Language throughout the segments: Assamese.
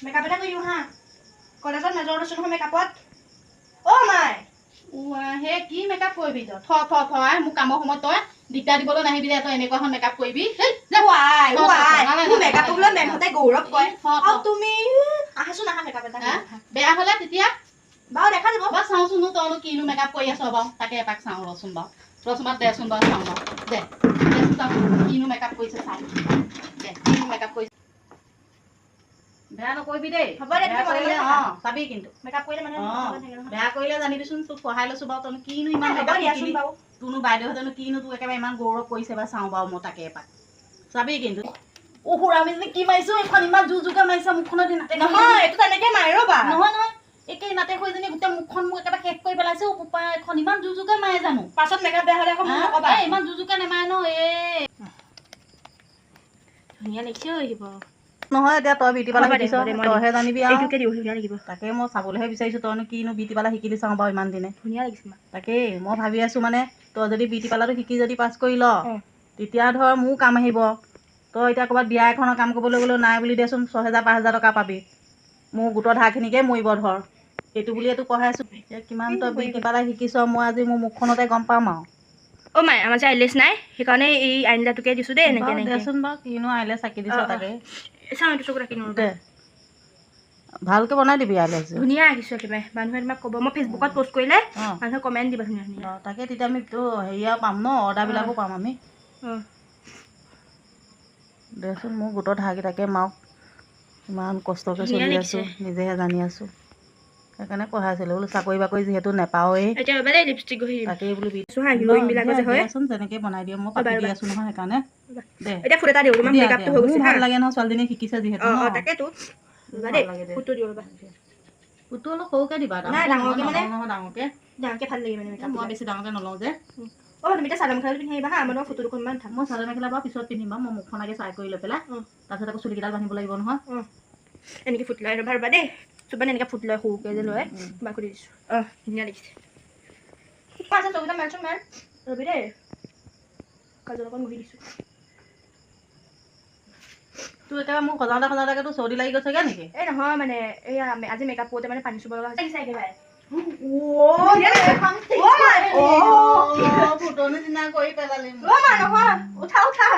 মেকআপ এটা কৰি দিওঁ হা। কলেজত মেজৰ লৈছোঁ নহয় মেকআপত। অ' মাই। সেই কি মেকআপ কৰিবি তই? থ থ থ আই, মোক কামৰ সময়ত তই দিগদাৰ দিবলৈ নাহিবি দে। তই এনেকুৱাখন মেকআপ কৰিবি। হেই, যা। আই, থ, থ, থ, আই, নালাগে, মোৰ নালাগে, মেকআপক লৈ নালাগে। মেমহঁতে গৌৰৱ কৰে। থ, থ। আৰু তুমি আহাচোন, আহা, মেকআপ এটা হা? কৰি আহা। বেয়া হ'লে তেতিয়া? বাৰু, দেখা যাব। বাৰু, চাওঁচোন তইনো কিনো মেকআপ কৰি আছ বাৰু। তাকে এপাক চাওঁ ৰচোন বাৰু। ৰচোন বাৰু, দেচোন বাৰু, চাওঁ বাৰু। দে দেচোন, চাওঁ কিনো মেকআপ কৰিছে। চাওঁ দে, কিনো মেকআপ কৰিছে। বেয়া নকৰিবি দেই। হ'ব দে, বেয়া তুমি মনে মনে কৰিলে থাকা। অঁ, চাবি কিন্তু। মেকআপ কৰিলে মানে থাকে নহয়। বেয়া কৰিলে জানিবিচোন। তোক পঢ়াই লৈছো বাৰু। তইনো কিনো ইমান হ'ব মেকআপ দিয়াচোন শিকিলি? বাৰু। তোৰনো বাইদেউহঁতেনো কিনো তোক একেবাৰে ইমান গৌৰৱ কৰিছে বা চাওঁ বাৰু মই তাকে এপাক। চাবি কিন্তু। অ সুৰামিজনী, কি মাৰিছো এইখন? ইমান জোৰ জোৰকে মাৰিছা মুখখনত নাতে। নহয়, এইটো তেনেকে মাৰে ৰ'বা। নহয় নহয়, একেই নাতে সৈজনী গোটেই মুখখন মোক একেবাৰে শেষ কৰি পেলাইছে। অ বোপা, এখন ইমান জোৰ জোৰকে মাৰে জানো? পাছত মেকআপ বেয়া হ'লে আকৌ মোক হা? নক'বা। এই ইমান জোৰ জোৰকে নেমাৰে ন এই। ধুনীয়া লাগিছে ঐ শিৱ। নহয়, এতিয়া তই বিউটি পাৰ্লাৰ হ'ব দে, শিকিছ, হ'ব দে, মই তইহে জানিবি আৰু। এইটোকে দিওঁ, ধুনীয়া লাগিব। তাকে মই চাবলৈহে বিচাৰিছোঁ, তইনো কিনো বিউটি পাৰ্লাৰ শিকিলি চাওঁ বাৰু ইমান দিনে। ধুনীয়া লাগিছে মা। তাকেই মই ভাবি আছোঁ, মানে তই যদি বিউটি পাৰ্লাৰটো শিকি যদি পাছ কৰি ল, তেতিয়া ধৰ মোৰ কাম আহিব। তই এতিয়া ক'ৰবাত বিয়া এখনৰ কাম কৰিবলৈ গ'লেও নাই বুলি দেচোন 6000 5000 টকা পাবি। মোৰ গোটৰ ধাৰখিনিকে মৰিব ধৰ। সেইটো বুলিয়েতো পঢ়াইছোঁ। এতিয়া কিমান তই বিউটি পাৰ্লাৰ শিকিছ, মই আজি মোৰ মুখখনতে গম পাম আৰু। অ' মাই, আমাৰ যে আইলেছ নাই, সেইকাৰণে এই আইনাটোকে দিছোঁ দেই এনেকে বাৰু। এনেকে। দেচোন বাৰু, কিনো আইলেছ আঁকি দিছ। তাকে। চাওঁ, এইটো চকুত আঁকি দিওঁ। দে, ভালকৈ বনাই দিবি আইলেছ। ধুনীয়া আঁকিছোঁ একেবাৰে। মানুহে তোমাক ক'ব, মই ফেচবুকত পষ্ট কৰিলে মানুহে কমেণ্ট দিব ধুনীয়া ধুনীয়া। অঁ, তাকে তেতিয়া আমি তো হেৰিয়া পাম ন, অৰ্ডাৰবিলাকো পাম আমি। দেচোন, মোৰ গোটৰ ধাৰকেইটাকে মাৰক। ইমান কষ্টকৈ ধুনীয়া চলি লাগিছে। আছোঁ, নিজেহে জানি আছোঁ। সেইকাৰণে পঢ়াইছিলোঁ বোলো, চাকৰি বাকৰি যিহেতু নেপাওঁৱেই। এতিয়া ৰ'বা দেই, লিপষ্টিক ঘঁহি দিম। তাকেই বোলো চোৱা, হিৰ'ইনবিলাকৰ যে হয়। দিয়াচোন, যেনেকৈ বনাই দিয়ে মই ৰ'বা, পাতি দি ৰ'বা। আছোঁ নহয়, সেইকাৰণে দে। এতিয়া ফুট এটা দিওঁ, তোমাৰ দিয়া, মেকআপটো দিয়া। হৈ মোৰো গৈছে। ভাল হা। লাগে নহয়, ছোৱালীজনীয়ে শিকিছে যিহেতু অঁ ন। অঁ তাকেতো, ৰ'বা ভাল দেই। লাগে দে। ফুটটো দিওঁ ৰ'বা। ফুটটো অলপ সৰুকৈ দিবা। নাই, ডাঙৰকে মানে- নহয়, ডাঙৰকে। ডাঙৰকে ভাল লাগে মানে মেকআপ। মই বেছি ডাঙৰকে নলওঁ যে। অ' তুমি এতিয়া চাদৰ মেখেলা পিন্ধি আহিবা হা, মই তোমাক ফটো দুখনমান উঠাম। মই চাদৰ মেখেলা বাৰু পিছত পিন্ধিম বাৰু। মই মুখখন আগে চাই কৰি লৈ পেলাই। তাৰপিছত আকৌ চুলিকেইডাল বান্ধিব লাগিব নহয়। এনেকৈ ফুট লয়, ৰ'বা ৰ'বা দেই। চব মানে এনেকৈ ফুট লয়, সৰুকৈ যে লয়। তোমাক সুধি দিছোঁ। অঁ, ধুনীয়া লাগিছে। আচ্ছা, চকুটা মেলচোন, মেল। ৰ'বি দেই, কাজল অকণ ঘঁহি দিছোঁ। তোৰ একেবাৰে মোক সজাওঁতে সজাওঁতে তোৰ চৰ্দি লাগি গৈছেগৈ নেকি? এই নহয়, মানে এইয়া আজি মেকআপ কৰোঁতে মানে পানী চুব লগা হৈছে একেবাৰে। ভূতৰ নিচিনা কৰি পেলালি। অ' মা, নহয়, উঠা উঠা।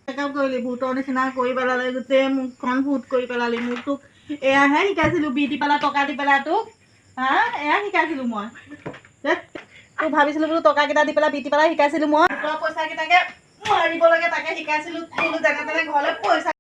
মেকআপ কৰিলি, ভূতৰ নিচিনা কৰি পেলালে। গোটেই মুখখন ভূত কৰি পেলালি মোক। তোক এয়াহে শিকাইছিলোঁ, বিউটি পাৰ্লাৰ টকা দি পেলাই তোক? হা, এয়া শিকাইছিলোঁ মই? ধেৎ, তোক ভাবিছিলোঁ বোলো টকাকেইটা দি পেলাই বিউটি পাৰ্লাৰ শিকাইছিলোঁ মই। গোটৰ পইচাকেইটাকে মাৰিব লাগে, তাকে শিকাইছিলোঁ বোলো যেনে তেনে ঘৰলৈ পইচা